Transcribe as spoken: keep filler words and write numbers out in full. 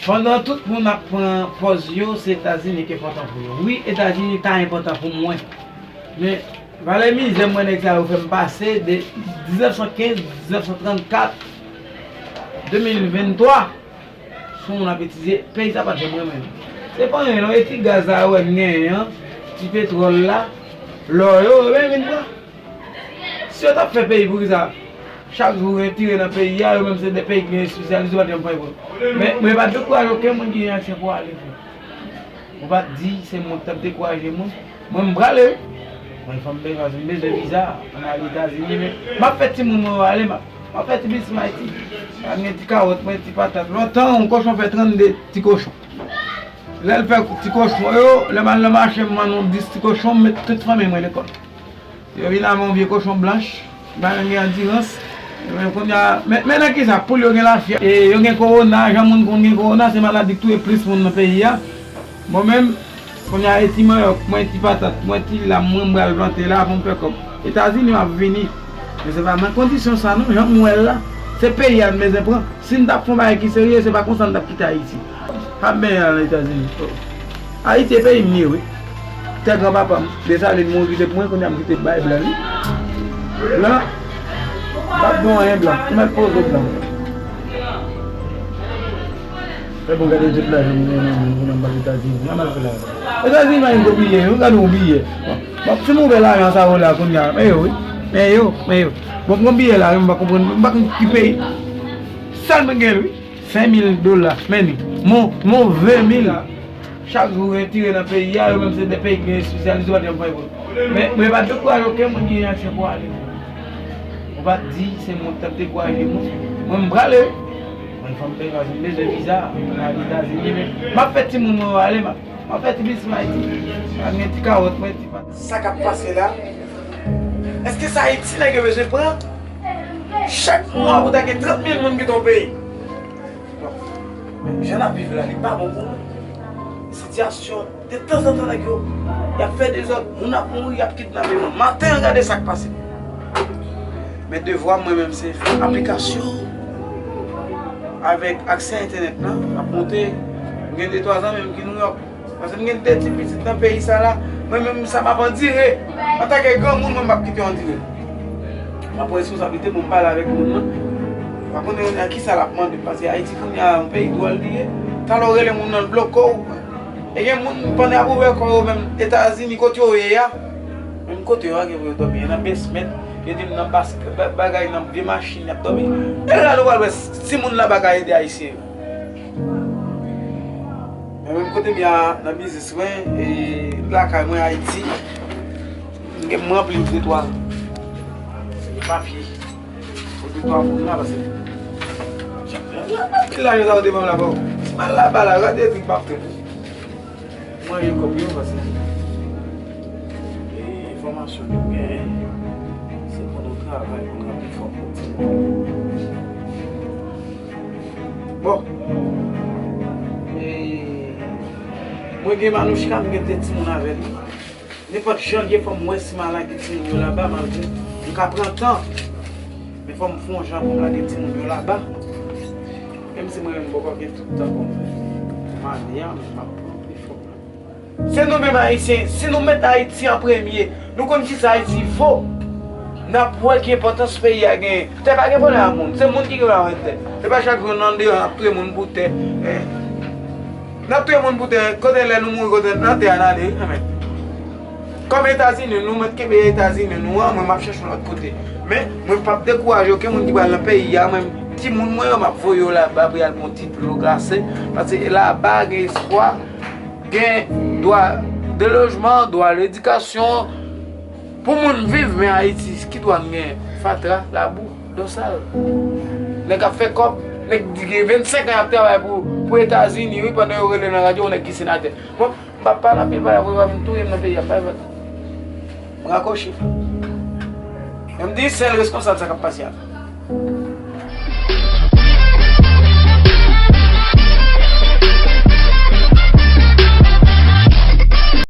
Pandan tout moun ap pran pòz yo, se Etazini ki enpòtan pou yo. Wi, Etazini ta enpòtan pou mwen. Men, valè mizè mwen nèg sa yo fè m pase de diznèf san kenz, diznèf san trannkat, de mil venntwa, sou moun ap etize, peyi sa pa t janm renmen m. Se pa anyen non, e ti gaz sa yo wè m genyen an, ti petwòl la, lò yo, yo menm vin pran. Si yo t ap fè peyi, poukisa chak jou retire nan peyi a, yo menm se de peyi ki gen espesyalis, yo pa t janm pran pou yo. Men, mwen pa t dekouraje okenn moun ki gen aksè pou ale, frè. Mwen pa t di se mwen ki t ap dekouraje moun. Mwen, m prale, wi. Mwen, fò m bezwen, m bezwen viza, m ale Etazini, men m ap fè timoun mwen yo ale, m ap, m ap fè ti biznis m Ayiti. M ap gen ti kawòt mwen, ti patat. Lontan, yon kochon fè trannde ti kochon. Lè l fè ti kochon yo, lè m al nan mache, m vann yon dis ti kochon, m met tout fanmi mwen lekòl. Yo vin avè yon vye kochon blanch, pa menm gen andirans. Men kounye a, men, men nan kisa, poul yo gen lafyèv, e yo gen kowona, jan moun konn gen kowona, se maladi k touye plis moun nan peyi a. Mwen menm, kounye a, e ti manyòk mwen, ti patat mwen, ti lam mwen, m pral plante la pou m fè kòb. Etazini, m ap vini. Men se pa nan kondisyon sa non, jan m wè l la, se peyi a n bezwen pran. Si n t ap fè yon bagay ki serye, se pa konsa n t ap kite Ayiti. Ap benyen al Etazini. Ayiti e peyi m ye, wi. Tè granpapa m, Desalin mouri, se pou mwen, kounye a m kite bay blan li. Blan, m p ap bon anyen blan. Ou mèt poze w blan. Fè bon gade tout lajan m gen nan men m, kounye a m pral Etazini. Sa m al fè la? Etazini pa gen gwo biyè, yo gade yon biyè. Bon, bon, si m ouvè lajan sa yo la, kounye a, men yo, wi. Men yo, men yo. Bon, m gon biyè la, wi, m pa konprann, m pa konn ki peyi. Sèl mwen gen, wi. Senk mil dola, men ni. Mo, mo ven mil. Chak jou retire nan peyi a, yo menm se de peyi ki gen espesyalis, yo pa t janm pran pou yo. Men, mwen pa t dekouraje okenn moun ki gen aksè pou ale. Mwen pa t di se mwen ki t ap dekouraje moun. Mwen, m prale, wi. Mwen, fò m peye, paske m bezwen viza, m ale Etazini, men m ap fè timoun mwen yo ale, m ap, m ap fè ti biznis m Ayiti. M ap gen ti kawòt mwen, ti pa. Sa k ap pase la? Èske se Ayiti nèg yo bezwen pran? Chak mwa, ou ta gen trant mil moun kite yon peyi. Bon, men jan n ap viv la, li pa bon pou nou. Sitiyasyon, detanzantan, nèg yo, y ap fè dezòd, moun ap mouri, y ap kidnape moun. Maten an, gade sa k pase. Men devwa mwen menm, se fè aplikasyon avèk aksè entènèt la, m ap monte, m gen de twa zan menm ki Nouyòk. Paske m gen de ti pitit nan peyi sa la. Mwen menm sa m ap andire. Antanke granmoun, mwen m p ap kite yo andire. M ap pran responsablite pou m pale avèk moun nan. M pa konnen a kisa l ap mande m, paske Ayiti kounye a yon peyi dwòl li ye. Talè w rele moun nan, l bloke w. E gen moun, pandan y ap ouvè kò yo menm, Etazini, kote yo ye a, menm kote yo a, gen pou yo dòmi. Nan basement, yo di m nan bas, ba-, bagay, nan vye machin, y ap dòmi. E la nou pral wè si moun laba ka ede Ayisyen yo. Men menm kote m ye a, nan biznis mwen, e lakay mwen Ayiti, m gen, m ranpli de twa papye pou de twa moun la, paske anpil lajan sa yo te ban m la, bon, si m al laba la, gade trik m ap fè. Mwen gen kòb yo, paske e enfòmasyon nou genyen, se pou nou travay, pou n ranpli fòm nou. Bon. E, mwen gen Manouchka, m gen de timoun avè li. Nenpòt jan l ye, fò m wè si m al lage timoun yo laba, malgre m ka pran tan. Men fò m fè yon jan pou m lage timoun yo laba. Menm si mwen menm m poko gen tout tan pou m fè. M ale a, men m ap pran efò m la. Se nou menm Ayisyen, si nou met Ayiti an premye, nou konn kisa Ayiti vo, n ap wè ki enpòtans peyi a genyen. Tè pa gen pwoblèm ak moun, se moun ki gen pwoblèm avèk tè. Se pa chak jou n andedan n ap touye moun pou tè. Eh. N ap touye moun pou tè, kote lè nou mouri, kote nan tè a n ale, wi, kanmenm. Kòm Etazini, nou mèt kenbe Etazini nou an, mwen m ap chèche yon lòt kote. Men, mwen p ap dekouraje okenn moun ki pral nan peyi a, mwen, timoun mwen yo, m ap voye yo laba pou y al pran yon ti dlo glase, paske laba gen espwa. Gen dwa de lojman, dwa ledikasyon. Pou moun viv, men Ayiti, ki dwa n gen? Fatra, labou, dosal. Nèg ap fè kòb, nèg di gen vennsenk an y ap travay pou, pou Etazini, wi, pandan yo rele nan radyo, yon nèg ki senatè. Bon, m p ap pale anpil, pale, apre yo va vin touye m nan peyi a, bay vag. M rakwoche. Men m di, sèl reskonsab sa k ap pase a.